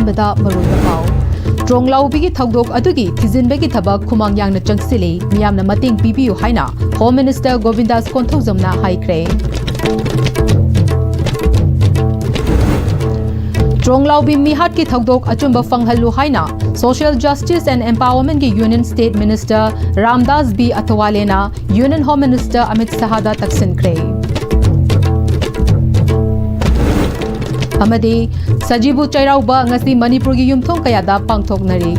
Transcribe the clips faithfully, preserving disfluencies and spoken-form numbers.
ꯕꯗ ꯃꯔꯨꯑꯣꯏꯕ ꯄꯥꯎ꯫ ꯇ꯭ꯔꯣꯡꯂꯥꯎꯕꯤꯒꯤ ꯊꯧꯗꯣꯛ ꯑꯗꯨꯒꯤ ꯊꯤꯖꯤꯟꯕꯒꯤ ꯊꯕꯛ ꯈꯨꯃꯥꯡ ꯌꯥꯡꯅ ꯆꯪꯁꯤꯜꯂꯤ, ꯃꯤꯌꯥꯝꯅ ꯃꯇꯦꯡ ꯄꯤꯕꯤꯌꯨ ꯍꯥꯏꯅ Home Minister ꯒꯣꯕꯤꯟꯗꯥꯁ ꯀꯣꯟꯊꯧꯖꯝꯅ ꯍꯥꯏꯈ꯭ꯔꯦ꯫ ꯇ꯭ꯔꯣꯡꯂꯥꯎꯕꯤ ꯃꯤꯍꯥꯠꯀꯤ ꯊꯧꯗꯣꯛ ꯑꯆꯨꯝꯕ ꯐꯪꯍꯜꯂꯨ ꯍꯥꯏꯅ Social Justice and Empowerment ꯀꯤ Union State Minister Ramdas B ꯑꯊꯋꯥꯂꯦꯅ Union Home Minister ꯑꯃꯤꯠ ꯁꯍꯥꯗ ꯇꯛꯁꯤꯟꯈ꯭ꯔꯦ꯫ ꯑꯃꯗꯤ ꯁꯖꯤꯕꯨ ꯆꯩꯔꯥꯎꯕ ꯉꯁꯤ ꯃꯅꯤꯄꯨꯔꯒꯤ ꯌꯨꯝꯊꯣꯡ ꯀꯌꯥꯗ ꯄꯥꯡꯊꯣꯛꯅꯔꯤ꯫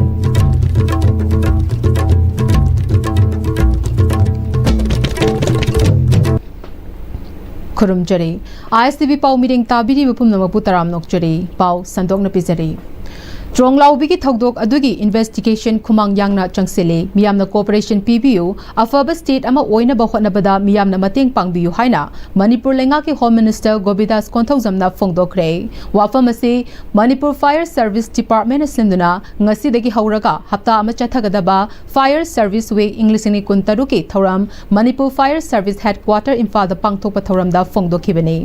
ꯈꯨꯔꯨꯝꯖꯔꯤ꯫ ISTV ꯄꯥꯎ ꯃꯤꯔꯦꯡ ꯇꯥꯕꯤꯔꯤꯕ ꯄꯨꯝꯅꯃꯛꯄꯨ ꯇꯔꯥꯝꯅ ꯑꯣꯛꯆꯔꯤ꯫ ꯄꯥꯎ ꯁꯟꯗꯣꯛꯅ ꯄꯤꯖꯔꯤ꯫ ꯇ꯭ꯔꯣꯡꯂꯥꯎꯕꯤꯒꯤ ꯊꯧꯗꯣꯛ ꯑꯗꯨꯒꯤ investigation ꯈꯨꯃꯥꯡ ꯌꯥꯡꯅ ꯆꯪꯁꯤꯜꯂꯤ꯫ ꯃꯤꯌꯥꯝꯅ cooperation ꯄꯤꯕꯤꯌꯨ, ꯑꯐꯕ state ꯑꯃ ꯑꯣꯏꯅꯕ ꯍꯣꯠꯅꯕꯗ ꯃꯤꯌꯥꯝꯅ ꯃꯇꯦꯡ ꯄꯥꯡꯕꯤꯌꯨ ꯍꯥꯏꯅ ꯃꯅꯤꯄꯨꯔ ꯂꯩꯉꯥꯛꯀꯤ Home Minister ꯒꯣꯕꯤꯟꯗꯥꯁ ꯀꯣꯟꯊꯧꯖꯝꯅ ꯐꯣꯡꯗꯣꯛꯈ꯭ꯔꯦ꯫ ꯋꯥꯐꯝ ꯑꯁꯤ ꯃꯅꯤꯄꯨꯔ Fire Service Department ꯅ ꯁꯤꯟꯗꯨꯅ ꯉꯁꯤꯗꯒꯤ ꯍꯧꯔꯒ ꯍꯞꯇꯥ ꯑꯃ ꯆꯠꯊꯒꯗꯕ Fire Service Week ꯏꯪ ꯂꯤꯁꯤꯡ ꯑꯅꯤ ꯀꯨꯟꯇꯔꯨꯛꯀꯤ ꯊꯧꯔꯝ ꯃꯅꯤꯄꯨꯔ Fire Service Headquarter ꯏꯝꯐꯥꯜꯗ ꯄꯥꯡꯊꯣꯛꯄ ꯊꯧꯔꯝꯗ ꯐꯣꯡꯗꯣꯛꯈꯤꯕꯅꯤ꯫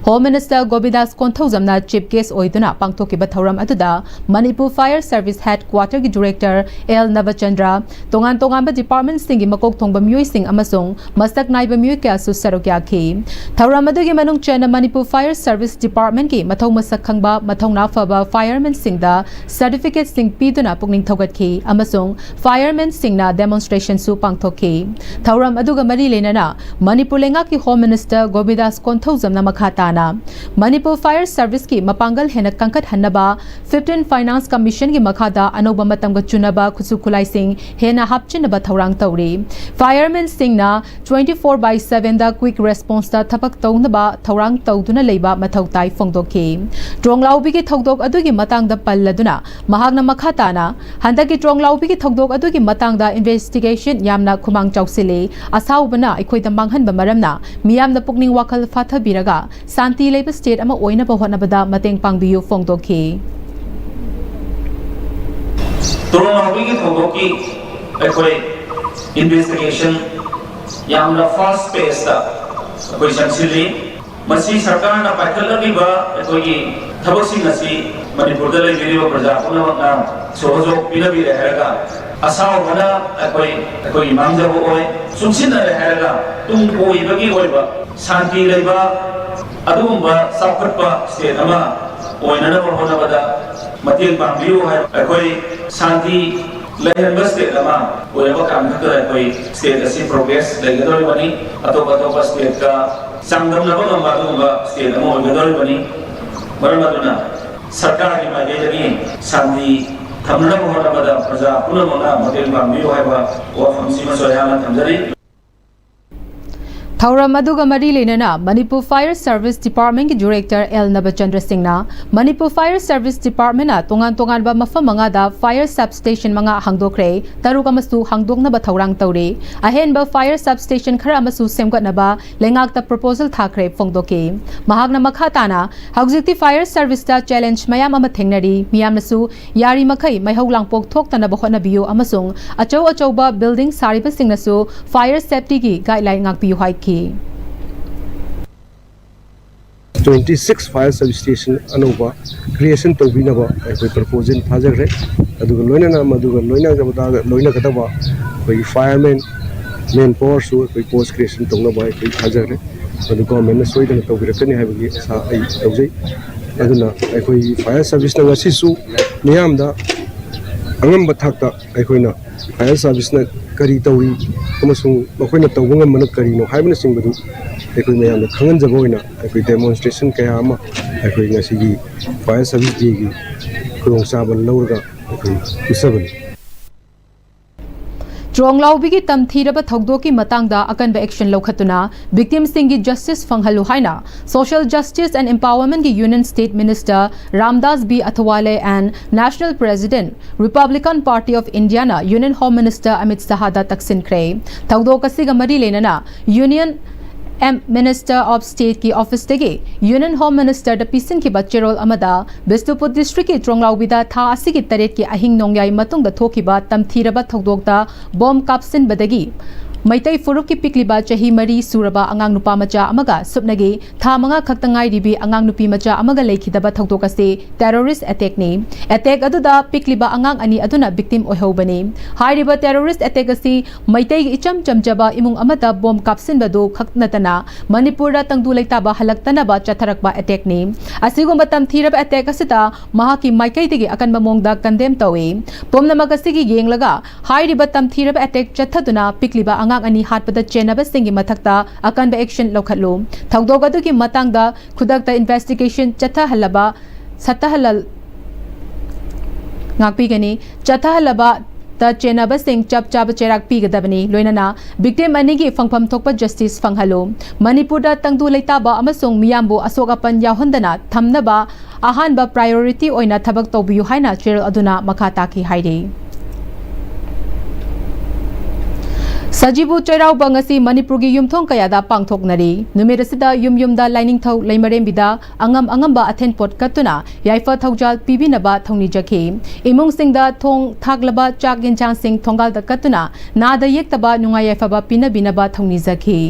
Home Minister ꯒꯣꯕꯤꯟꯗꯥꯁ ꯀꯣꯟꯊꯧꯖꯝꯅ chief guest ꯑꯣꯏꯗꯨꯅ ꯄꯥꯡꯊꯣꯛꯈꯤꯕ ꯊꯧꯔꯝ ꯑꯗꯨꯗ ꯃꯅꯤꯄꯨꯔ Fire Service Headquarter ꯒꯤ Director ꯑꯦꯜ ꯅꯕꯆꯟꯗ꯭ꯔ, ꯇꯣꯉꯥꯟ ꯇꯣꯉꯥꯟꯕ department ꯁꯤꯡꯒꯤ ꯃꯀꯣꯛ ꯊꯣꯡꯕ ꯃꯤꯑꯣꯏꯁꯤꯡ ꯑꯃꯁꯨꯡ ꯃꯁꯛ ꯅꯥꯏꯕ ꯃꯤꯑꯣꯏ ꯀꯌꯥꯁꯨ ꯁꯔꯨꯛ ꯌꯥꯈꯤ꯫ ꯊꯧꯔꯝ ꯑꯗꯨꯒꯤ ꯃꯅꯨꯡ ꯆꯟꯅ ꯃꯅꯤꯄꯨꯔ Fire Service Department ꯀꯤ ꯃꯊꯧ ꯃꯁꯛ ꯈꯪꯕ, ꯃꯊꯧꯅꯥ ꯐꯕ firemen ꯁꯤꯡꯗ certificate ꯁꯤꯡ ꯄꯤꯗꯨꯅ ꯄꯨꯛꯅꯤꯡ ꯊꯧꯒꯠꯈꯤ ꯑꯃꯁꯨꯡ firemen ꯁꯤꯡꯅ demonstration ꯁꯨ ꯄꯥꯡꯊꯣꯛꯈꯤ꯫ ꯊꯧꯔꯝ ꯑꯗꯨꯒ ꯃꯔꯤ ꯂꯩꯅꯅ ꯃꯅꯤꯄꯨꯔ ꯂꯩꯉꯥꯛꯀꯤ Home Minister ꯒꯣꯕꯤꯟꯗꯥꯁ ꯀꯣꯟꯊꯧꯖꯝꯅ ꯃꯈꯥ ꯇꯥꯅ ꯃꯅꯤꯄꯨꯔ Fire Service ꯀꯤ ꯃꯄꯥꯡꯒꯜ ꯍꯦꯟꯅ ꯀꯟꯈꯠꯍꯟꯅꯕ fifteen Finance Commission ꯒꯤ ꯃꯈꯥꯗ ꯑꯅꯧꯕ ꯃꯇꯝꯒ ꯆꯨꯅꯕ ꯈꯨꯠꯁꯨ ꯈꯨꯠꯂꯥꯏꯁꯤꯡ ꯍꯦꯟꯅ ꯍꯥꯞꯆꯤꯟꯅꯕ ꯊꯧꯔꯥꯡ ꯇꯧꯔꯤ꯫ Firemen ꯁꯤꯡꯅ twenty four by seven the quick response ꯇ ꯊꯕꯛ ꯇꯧꯅꯕ ꯊꯧꯔꯥꯡ ꯇꯧꯗꯨꯅ ꯂꯩꯕ ꯃꯊꯧ ꯇꯥꯏ ꯐꯣꯡꯗꯣꯛꯈꯤ꯫ ꯇ꯭ꯔꯣꯡꯂꯥꯎꯕꯤꯒꯤ ꯊꯧꯗꯣꯛ ꯑꯗꯨꯒꯤ ꯃꯇꯥꯡꯗ ꯄꯜꯂꯗꯨꯅ ꯃꯍꯥꯛꯅ ꯃꯈꯥ ꯇꯥꯅ, ꯍꯟꯗꯛꯀꯤ ꯇ꯭ꯔꯣꯡꯂꯥꯎꯕꯤꯒꯤ ꯊꯧꯗꯣꯛ ꯑꯗꯨꯒꯤ ꯃꯇꯥꯡꯗ investigation ꯌꯥꯝꯅ ꯈꯨꯃꯥꯡ ꯆꯥꯎꯁꯤꯜꯂꯤ꯫ ꯑꯁꯥꯎꯕꯅ ꯑꯩꯈꯣꯏꯗ ꯃꯥꯡꯍꯟꯕ ꯃꯔꯝꯅ ꯃꯤꯌꯥꯝꯅ ꯄꯨꯛꯅꯤꯡ ꯋꯥꯈꯜ ꯐꯥꯊꯕꯤꯔꯒ ꯁꯥꯟꯇꯤ ꯂꯩꯕ state ꯑꯃ ꯑꯣꯏꯅꯕ ꯍꯣꯠꯅꯕꯗ ꯃꯇꯦꯡ ꯄꯥꯡꯕꯤꯌꯨ ꯐꯣꯡꯗꯣꯛꯈꯤ꯫ ꯇ꯭ꯔꯣꯡꯂꯥꯎꯕꯤꯒꯤ ꯊꯧꯗꯣꯛꯀꯤ ꯑꯩꯈꯣꯏ investigation ꯌꯥꯝꯅ fast pace ꯇ ꯑꯩꯈꯣꯏ ꯆꯪꯁꯤꯜꯂꯤ꯫ ꯃꯁꯤ ꯁꯔꯀꯥꯔꯅ ꯄꯥꯏꯈꯠꯂꯛꯂꯤꯕ ꯑꯩꯈꯣꯏꯒꯤ ꯊꯕꯛꯁꯤꯡ ꯑꯁꯤ ꯃꯅꯤꯄꯨꯔꯗ ꯂꯩꯕꯤꯔꯤꯕ ꯄ꯭ꯔꯖꯥ ꯄꯨꯝꯅꯃꯛꯅ ꯁꯍꯣꯖꯣꯛ ꯄꯤꯅꯕꯤꯔꯦ ꯍꯥꯏꯔꯒ, ꯑꯁꯥꯎꯕꯅ ꯑꯩꯈꯣꯏ ꯑꯩꯈꯣꯏꯒꯤ ꯃꯥꯡꯖꯕ ꯑꯣꯏ꯫ ꯆꯨꯡꯁꯤꯟꯅꯔꯦ ꯍꯥꯏꯔꯒ ꯇꯨꯡ ꯀꯣꯏꯕꯒꯤ ꯑꯣꯏꯕ ꯁꯥꯟꯇꯤ ꯂꯩꯕ ꯑꯗꯨꯒꯨꯝꯕ ꯆꯥꯎꯈꯠꯄ ꯁ꯭ꯇꯦꯠ ꯑꯃ ꯑꯣꯏꯅꯅꯕ ꯍꯣꯠꯅꯕꯗ ꯃꯇꯦꯡ ꯄꯥꯡꯕꯤꯌꯨ ꯍꯥꯏꯕ꯫ ꯑꯩꯈꯣꯏ ꯁꯥꯟꯇꯤ ꯂꯩꯍꯟꯕ ꯁ꯭ꯇꯦꯠ ꯑꯃ ꯑꯣꯏꯔꯕ ꯀꯥꯟ ꯈꯛꯇꯗ ꯑꯩꯈꯣꯏ ꯁ꯭ꯇꯦꯠ ꯑꯁꯤ ꯄ꯭ꯔꯣꯒ꯭ꯔꯦꯁ ꯂꯩꯒꯗꯧꯔꯤꯕꯅꯤ꯫ ꯑꯇꯣꯞ ꯑꯇꯣꯞꯄ ꯁ꯭ꯇꯦꯠꯀ ꯆꯥꯡꯗꯝꯅꯕ ꯉꯝꯕ ꯑꯗꯨꯒꯨꯝꯕ ꯁ꯭ꯇꯦꯠ ꯑꯃ ꯑꯣꯏꯒꯗꯧꯔꯤꯕꯅꯤ꯫ ꯃꯔꯝ ꯑꯗꯨꯅ ꯁꯔꯀꯥꯔꯒꯤ ꯃꯥꯏꯀꯩꯗꯒꯤ ꯁꯥꯟꯇꯤ ꯊꯝꯅꯅꯕ ꯍꯣꯠꯅꯕꯗ ꯄ꯭ꯔꯖꯥ ꯄꯨꯝꯅꯃꯛꯅ ꯃꯇꯦꯡ ꯄꯥꯡꯕꯤꯌꯨ ꯍꯥꯏꯕ ꯋꯥꯐꯝꯁꯤꯃꯁꯨ ꯑꯩꯍꯥꯛꯅ ꯊꯝꯖꯔꯤ꯫ ꯊꯧꯔꯝ ꯑꯗꯨꯒ ꯃꯔꯤ ꯂꯩꯅꯅ ꯃꯅꯤꯄꯨꯔ ꯐꯥꯌꯔ ꯁꯔꯚꯤꯁ ꯗꯤꯄꯥꯔꯠꯃꯦꯟꯒꯤ ꯗꯤꯔꯦꯛꯇꯔ ꯑꯦꯜ ꯅꯕꯆꯟꯗ꯭ꯔ ꯁꯤꯡꯅ ꯃꯅꯤꯄꯨꯔ ꯐꯥꯌꯔ ꯁꯔꯚꯤꯁ ꯗꯤꯄꯥꯔꯠꯃꯦꯟꯅ ꯇꯣꯉꯥꯟ ꯇꯣꯉꯥꯟꯕ ꯃꯐꯝ ꯃꯉꯥꯗ ꯐꯥꯌꯔ ꯁꯕ ꯁ꯭ꯇꯦꯁꯟ ꯃꯉꯥ ꯍꯥꯡꯗꯣꯛꯈ꯭ꯔꯦ, ꯇꯔꯨꯛ ꯑꯃꯁꯨ ꯍꯥꯡꯗꯣꯛꯅꯕ ꯊꯧꯔꯥꯡ ꯇꯧꯔꯤ꯫ ꯑꯍꯦꯟꯕ ꯐꯥꯌꯔ ꯁꯕ ꯁ꯭ꯇꯦꯁꯟ ꯈꯔ ꯑꯃꯁꯨ ꯁꯦꯝꯒꯠꯅꯕ ꯂꯩꯉꯥꯛꯇ ꯄ꯭ꯔꯣꯄꯣꯖꯦꯜ ꯊꯥꯈ꯭ꯔꯦ ꯐꯣꯡꯗꯣꯛꯈꯤ꯫ ꯃꯍꯥꯛꯅ ꯃꯈꯥ ꯇꯥꯅ ꯍꯧꯖꯤꯛꯇꯤ ꯐꯥꯌꯔ ꯁꯔꯚꯤꯁꯇ ꯆꯦꯂꯦꯟꯖ ꯃꯌꯥꯝ ꯑꯃ ꯊꯦꯡꯅꯔꯤ, ꯃꯤꯌꯥꯝꯅꯁꯨ ꯌꯥꯔꯤꯃꯈꯩ ꯃꯩꯍꯧ ꯂꯥꯡꯄꯣꯛ ꯊꯣꯛꯇꯅꯕ ꯍꯣꯠꯅꯕꯤꯌꯨ ꯑꯃꯁꯨꯡ ꯑꯆꯧ ꯑꯆꯧꯕ ꯕꯤꯜꯗꯤꯡ ꯁꯥꯔꯤꯕꯁꯤꯡꯅꯁꯨ ꯐꯥꯌꯔ ꯁꯦꯐꯇꯤꯒꯤ ꯒꯥꯏꯗꯂꯥꯏꯟ ꯉꯥꯛꯄꯤꯌꯨ ꯍꯥꯏꯈꯤ꯫ Twenty six Fire sub station ꯑꯅꯧꯕ ꯀ꯭ꯔꯤꯌꯦꯁꯟ ꯇꯧꯕꯤꯅꯕ ꯑꯩꯈꯣꯏ ꯄ꯭ꯔꯄꯣꯖꯦꯜ ꯊꯥꯖꯈ꯭ꯔꯦ꯫ ꯑꯗꯨꯒ ꯂꯣꯏꯅꯅ ꯃꯗꯨꯒ ꯂꯣꯏꯅꯒꯗꯕ ꯂꯣꯏꯅꯒꯗꯕ ꯑꯩꯈꯣꯏꯒꯤ ꯐꯥꯌꯔꯃꯦꯟ ꯃꯦꯟ ꯄꯥꯋꯔꯁꯨ ꯑꯩꯈꯣꯏ ꯄꯣꯁ ꯀ꯭ꯔꯤꯌꯦꯁꯟ ꯇꯧꯅꯕ ꯑꯩꯈꯣꯏ ꯊꯥꯖꯈ꯭ꯔꯦ꯫ ꯃꯗꯨ ꯒꯣꯔꯃꯦꯟꯅ ꯁꯣꯏꯗꯅ ꯇꯧꯕꯤꯔꯛꯀꯅꯤ ꯍꯥꯏꯕꯒꯤ ꯑꯁꯥ ꯑꯩ ꯇꯧꯖꯩ꯫ ꯑꯗꯨꯅ ꯑꯩꯈꯣꯏ ꯐꯥꯌꯔ ꯁꯔꯚꯤꯁꯅ ꯉꯁꯤꯁꯨ ꯃꯤꯌꯥꯝꯗ ꯑꯉꯝꯕ ꯊꯥꯛꯇ ꯑꯩꯈꯣꯏꯅ ꯐꯥꯌꯔ ꯁꯔꯚꯤꯁꯅ ꯀꯔꯤ ꯇꯧꯔꯤ ꯑꯃꯁꯨꯡ ꯃꯈꯣꯏꯅ ꯇꯧꯕ ꯉꯝꯕꯅ ꯀꯔꯤꯅꯣ ꯍꯥꯏꯕꯅꯆꯤꯡꯕꯗꯨ ꯑꯩꯈꯣꯏ ꯃꯌꯥꯝꯗ ꯈꯪꯍꯟꯖꯕ ꯑꯣꯏꯅ ꯑꯩꯈꯣꯏ ꯗꯦꯃꯣꯟꯁꯇ꯭ꯔꯦꯁꯟ ꯀꯌꯥ ꯑꯃ ꯑꯩꯈꯣꯏ ꯉꯁꯤꯒꯤ ꯐꯥꯌꯔ ꯁꯔꯚꯤꯁ ꯗꯦꯒꯤ ꯈꯨꯗꯣꯡꯆꯥꯕ ꯂꯧꯔꯒ ꯑꯩꯈꯣꯏ ꯎꯠꯆꯕꯅꯤ꯫ ꯇ꯭ꯔꯣꯡꯂꯥꯎꯕꯤꯒꯤ ꯇꯝꯊꯤꯔꯕ ꯊꯧꯗꯣꯛꯀꯤ ꯃꯇꯥꯡꯗ ꯑꯀꯟꯕ ꯑꯦꯛꯁꯟ ꯂꯧꯈꯠꯇꯨꯅ ꯚꯤꯛꯇꯤꯝꯁꯤꯡꯒꯤ ꯖꯁꯇꯤꯁ ꯐꯪꯍꯜꯂꯨ ꯍꯥꯏꯅ Social Justice and Empowerment ꯒꯤ Union State Minister Ramdas B Athawale and National President Republican Party of India ꯅ Union Home Minister ꯑꯃꯤꯠ ꯁꯍꯥꯗ ꯇꯛꯁꯤꯟꯈ꯭ꯔꯦ꯫ ꯊꯧꯗꯣꯛ ꯑꯁꯤꯒ ꯃꯔꯤ ꯂꯩꯅꯅ Union Minister of State ꯀꯤ ꯑꯣꯐꯤꯁꯇꯒꯤ Union Home Minister ꯗ ꯄꯤꯁꯤꯟꯈꯤꯕ ꯆꯦꯔꯣꯜ ꯑꯃꯗ ꯕꯤꯁꯅꯨꯄꯨꯔ ꯗꯤꯁꯇ꯭ꯔꯤꯛꯀꯤ ꯇ꯭ꯔꯣꯡꯂꯥꯎꯕꯤꯗ ꯊꯥ ꯑꯁꯤꯒꯤ ꯇꯔꯦꯠꯀꯤ ꯑꯍꯤꯡ ꯅꯣꯡꯌꯥꯏ ꯃꯇꯨꯡꯗ ꯊꯣꯛꯈꯤꯕ ꯇꯝꯊꯤꯔꯕ ꯊꯧꯗꯣꯛꯇ ꯕꯣꯝ ꯀꯥꯞꯁꯤꯟꯕꯗꯒꯤ ꯃꯩꯇꯩ ꯐꯨꯔꯨꯞꯀꯤ ꯄꯤꯛꯂꯤꯕ ꯆꯍꯤ ꯃꯔꯤ ꯁꯨꯔꯕ ꯑꯉꯥꯡ ꯅꯨꯄꯥ ꯃꯆꯥ ꯑꯃꯒ ꯁꯨꯞꯅꯒꯤ ꯊꯥ ꯃꯉꯥ ꯈꯛꯇ ꯉꯥꯏꯔꯤꯕꯤ ꯑꯉꯥꯡ ꯅꯨꯄꯤ ꯃꯆꯥ ꯑꯃꯒ ꯂꯩꯈꯤꯗꯕ ꯊꯧꯗꯣꯛ ꯑꯁꯤ terrorist attackꯅꯤ꯫ Attack ꯑꯗꯨꯗ ꯄꯤꯛꯂꯤꯕ ꯑꯉꯥꯡ ꯑꯅꯤ ꯑꯗꯨꯅ victim ꯑꯣꯏꯍꯧꯕꯅꯤ꯫ ꯍꯥꯏꯔꯤꯕ terrorist attack ꯑꯁꯤ ꯃꯩꯇꯩꯒꯤ ꯏꯆꯝ ꯆꯝꯖꯕ ꯏꯃꯨꯡ ꯑꯃꯗ bomb ꯀꯥꯞꯁꯤꯟꯕꯗꯨ ꯈꯛ ꯅꯠꯇꯅ ꯃꯅꯤꯄꯨꯔꯗ ꯇꯪꯗꯨ ꯂꯩꯇꯥꯕ ꯍꯜꯂꯛꯇꯅꯕ ꯆꯠꯊꯔꯛꯄ attackꯅꯤ꯫ ꯑꯁꯤꯒꯨꯝꯕ ꯇꯝꯊꯤꯔꯕ attack ꯑꯁꯤꯗ ꯃꯍꯥꯛꯀꯤ ꯃꯥꯏꯀꯩꯗꯒꯤ ꯑꯀꯟꯕ ꯃꯑꯣꯡꯗ condemn ꯇꯧꯏ꯫ ꯄꯨꯝꯅꯃꯛ ꯑꯁꯤꯒꯤ ꯌꯦꯡꯂꯒ ꯍꯥꯏꯔꯤꯕ ꯇꯝꯊꯤꯔꯕ attack ꯆꯠꯊꯗꯨꯅ ꯄꯤꯛꯂꯤꯕ ꯑꯉꯥꯡ ꯑꯅꯤ ꯍꯥꯠꯄꯗ ꯆꯦꯟꯅꯕꯁꯤꯡꯒꯤ ꯃꯊꯛꯇ ꯑꯀꯟꯕ action ꯂꯧꯈꯠꯂꯨ꯫ ꯊꯧꯗꯣꯛ ꯑꯗꯨꯒꯤ ꯃꯇꯥꯡꯗ ꯈꯨꯗꯛꯇ investigation ꯆꯠꯊꯍꯜꯂꯕ, ꯁꯠꯇꯍꯜꯂ-, ꯉꯥꯛꯄꯤꯒꯅꯤ꯫ ꯆꯠꯊꯍꯜꯂꯕꯗ ꯆꯦꯟꯅꯕꯁꯤꯡ ꯆꯞ ꯆꯥꯕ ꯆꯩꯔꯥꯛ ꯄꯤꯒꯗꯕꯅꯤ꯫ ꯂꯣꯏꯅꯅ victim ꯑꯅꯤꯒꯤ ꯐꯪꯐꯝ ꯊꯣꯛꯄ justice ꯐꯪꯍꯜꯂꯨ꯫ ꯃꯅꯤꯄꯨꯔꯗ ꯇꯪꯗꯨ ꯂꯩꯇꯥꯕ ꯑꯃꯁꯨꯡ ꯃꯤꯌꯥꯝꯕꯨ ꯑꯁꯣꯛ ꯑꯄꯟ ꯌꯥꯎꯍꯟꯗꯅ ꯊꯝꯅꯕ ꯑꯍꯥꯟꯕ priority ꯑꯣꯏꯅ ꯊꯕꯛ ꯇꯧꯕꯤꯌꯨ ꯍꯥꯏꯅ ꯆꯦꯔꯣꯜ ꯑꯗꯨꯅ ꯃꯈꯥ ꯇꯥꯈꯤ ꯍꯥꯏꯔꯤ꯫ ꯁꯖꯤꯕꯨ ꯆꯩꯔꯥꯎꯕ ꯉꯁꯤ ꯃꯅꯤꯄꯨꯔꯒꯤ ꯌꯨꯝꯊꯣꯡ ꯀꯌꯥꯗ ꯄꯥꯡꯊꯣꯛꯅꯔꯤ꯫ ꯅꯨꯃꯤꯠ ꯑꯁꯤꯗ ꯌꯨꯝ ꯌꯨꯝꯗ ꯂꯥꯏꯅꯤꯡꯊꯧ ꯂꯩꯃꯔꯦꯝꯕꯤꯗ ꯑꯉꯝ ꯑꯉꯝꯕ ꯑꯊꯦꯟꯄꯣꯠ ꯀꯠꯇꯨꯅ ꯌꯥꯏꯐ ꯊꯧꯖꯥꯜ ꯄꯤꯕꯤꯅꯕ ꯊꯧꯅꯤꯖꯈꯤ꯫ ꯏꯃꯨꯡꯁꯤꯡꯗ ꯊꯣꯡ ꯊꯥꯛꯂꯕ ꯆꯥꯛ ꯌꯦꯟꯁꯥꯡꯁꯤꯡ ꯊꯣꯡꯒꯥꯜꯗ ꯀꯠꯇꯨꯅ ꯅꯥꯗ ꯌꯦꯛꯇꯕ ꯅꯨꯡꯉꯥꯏ ꯌꯥꯏꯐꯕ ꯄꯤꯅꯕꯤꯅꯕ ꯊꯧꯅꯤꯖꯈꯤ꯫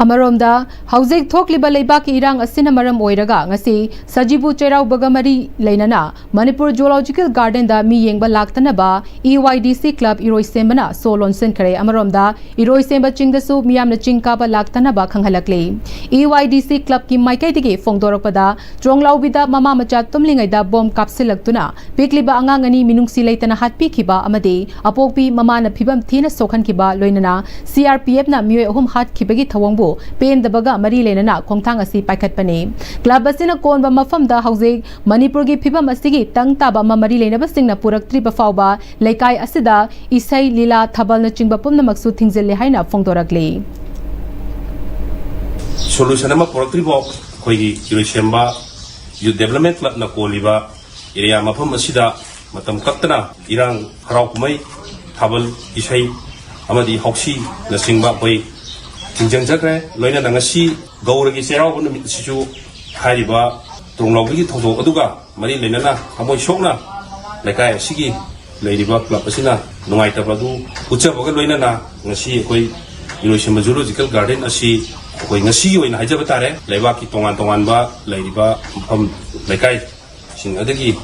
ꯑꯃꯔꯣꯝꯗ, ꯍꯧꯖꯤꯛ ꯊꯣꯛꯂꯤꯕ ꯂꯩꯕꯥꯛꯀꯤ ꯏꯔꯥꯡ ꯑꯁꯤꯅ ꯃꯔꯝ ꯑꯣꯏꯔꯒ ꯉꯁꯤ ꯁꯖꯤꯕꯨ ꯆꯩꯔꯥꯎꯕꯒ ꯃꯔꯤ ꯂꯩꯅꯅ ꯃꯅꯤꯄꯨꯔ Zoological Gardenꯗ ꯃꯤ ꯌꯦꯡꯕ ꯂꯥꯛꯇꯅꯕ E Y D C club ꯏꯔꯣꯏꯁꯦꯝꯕꯅ ꯁꯣ ꯂꯣꯟꯁꯤꯟꯈ꯭ꯔꯦ꯫ ꯑꯃꯔꯣꯝꯗ, ꯏꯔꯣꯏꯁꯦꯝꯕ ꯆꯤꯡꯗꯁꯨ ꯃꯤꯌꯥꯝꯅ ꯆꯤꯡ ꯀꯥꯕ ꯂꯥꯛꯇꯅꯕ ꯈꯪꯍꯜꯂꯛꯂꯤ꯫ E Y D C clubꯀꯤ ꯃꯥꯏꯀꯩꯗꯒꯤ ꯐꯣꯡꯗꯣꯔꯛꯄꯗ, ꯇ꯭ꯔꯣꯡꯂꯥꯎꯕꯤꯗ ꯃꯃꯥ ꯃꯆꯥ ꯇꯨꯝꯂꯤꯉꯩꯗ bomb ꯀꯥꯞꯁꯤꯜꯂꯛꯇꯨꯅ ꯄꯤꯛꯂꯤꯕ ꯑꯉꯥꯡ ꯑꯅꯤ ꯃꯤꯅꯨꯡꯁꯤ ꯂꯩꯇꯅ ꯍꯥꯠꯄꯤꯈꯤꯕ ꯑꯃꯗꯤ ꯑꯄꯣꯛꯄꯤ ꯃꯃꯥꯅ ꯐꯤꯕꯝ ꯊꯤꯅ ꯁꯣꯛꯍꯟꯈꯤꯕ, ꯂꯣꯏꯅꯅ C R P Fꯅ ꯃꯤꯑꯣꯏ ꯑꯍꯨꯝ ꯍꯥꯠꯈꯤꯕꯒꯤ ꯊꯧꯑꯣꯡꯕꯨ ꯄꯦꯟꯗꯕꯒ ꯃꯔꯤ ꯂꯩꯅꯅ ꯈꯣꯡꯊꯥꯡ ꯑꯁꯤ ꯄꯥꯏꯈꯠꯄꯅꯤ꯫ Club ꯑꯁꯤꯅ ꯀꯣꯟꯕ ꯃꯐꯝꯗ ꯍꯧꯖꯤꯛ ꯃꯅꯤꯄꯨꯔꯒꯤ ꯐꯤꯕꯝ ꯑꯁꯤꯒꯤ ꯇꯪ ꯇꯥꯕ ꯑꯃ ꯃꯔꯤ ꯂꯩꯅꯕꯁꯤꯡꯅ ꯄꯨꯔꯛꯇ꯭ꯔꯤꯕ ꯐꯥꯎꯕ ꯂꯩꯀꯥꯏ ꯑꯁꯤꯗ ꯏꯁꯩ, ꯂꯤꯂꯥ, ꯊꯥꯕꯜꯅꯆꯤꯡꯕ ꯄꯨꯝꯅꯃꯛꯁꯨ ꯊꯤꯡꯖꯤꯜꯂꯦ ꯍꯥꯏꯅ ꯐꯣꯡꯗꯣꯔꯛꯂꯤ꯫ Solution ꯑꯃ ꯄꯨꯔꯛꯇ꯭ꯔꯤꯐꯥꯎ ꯑꯩꯈꯣꯏꯒꯤ ꯏꯔꯣꯏꯁꯦꯝꯕ Youth Development Clubꯅ ꯀꯣꯜꯂꯤꯕ ꯑꯦꯔꯤꯌꯥ ꯃꯐꯝ ꯑꯁꯤꯗ ꯃꯇꯝ ꯀꯛꯇꯅ ꯏꯔꯥꯡ, ꯍꯔꯥꯎ ꯀꯨꯝꯍꯩ, ꯊꯥꯕꯜ, ꯏꯁꯩ ꯑꯃꯗꯤ ꯍꯥꯎꯁꯤꯅꯆꯤꯡꯕ ꯑꯩꯈꯣꯏ ꯊꯤꯡꯖꯤꯟꯖꯈ꯭ꯔꯦ꯫ ꯂꯣꯏꯅꯅ ꯉꯁꯤ ꯒꯧꯔꯒꯤ ꯆꯩꯔꯥꯎꯕ ꯅꯨꯃꯤꯠ ꯑꯁꯤꯁꯨ ꯍꯥꯏꯔꯤꯕ ꯇ꯭ꯔꯣꯡꯂꯥꯎꯕꯤꯒꯤ ꯊꯧꯗꯣꯛ ꯑꯗꯨꯒ ꯃꯔꯤ ꯂꯩꯅꯅ ꯊꯃꯣꯏ ꯁꯣꯛꯅ ꯂꯩꯀꯥꯏ ꯑꯁꯤꯒꯤ ꯂꯩꯔꯤꯕ ꯀ꯭ꯂꯕ ꯑꯁꯤꯅ ꯅꯨꯡꯉꯥꯏꯇꯕ ꯑꯗꯨ ꯎꯠꯆꯕꯒ ꯂꯣꯏꯅꯅ ꯉꯁꯤ ꯑꯩꯈꯣꯏ ꯏꯔꯣꯏꯁꯦꯝꯕ ꯖꯨꯂꯣꯖꯤꯀꯦꯜ ꯒꯥꯔꯗꯦꯟ ꯑꯁꯤ ꯑꯩꯈꯣꯏ ꯉꯁꯤꯒꯤ ꯑꯣꯏꯅ ꯍꯥꯏꯖꯕ ꯇꯥꯔꯦ, ꯂꯩꯕꯥꯛꯀꯤ ꯇꯣꯉꯥꯟ ꯇꯣꯉꯥꯟꯕ ꯂꯩꯔꯤꯕ ꯃꯐꯝ ꯂꯩꯀꯥꯏꯁꯤꯡ ꯑꯗꯒꯤ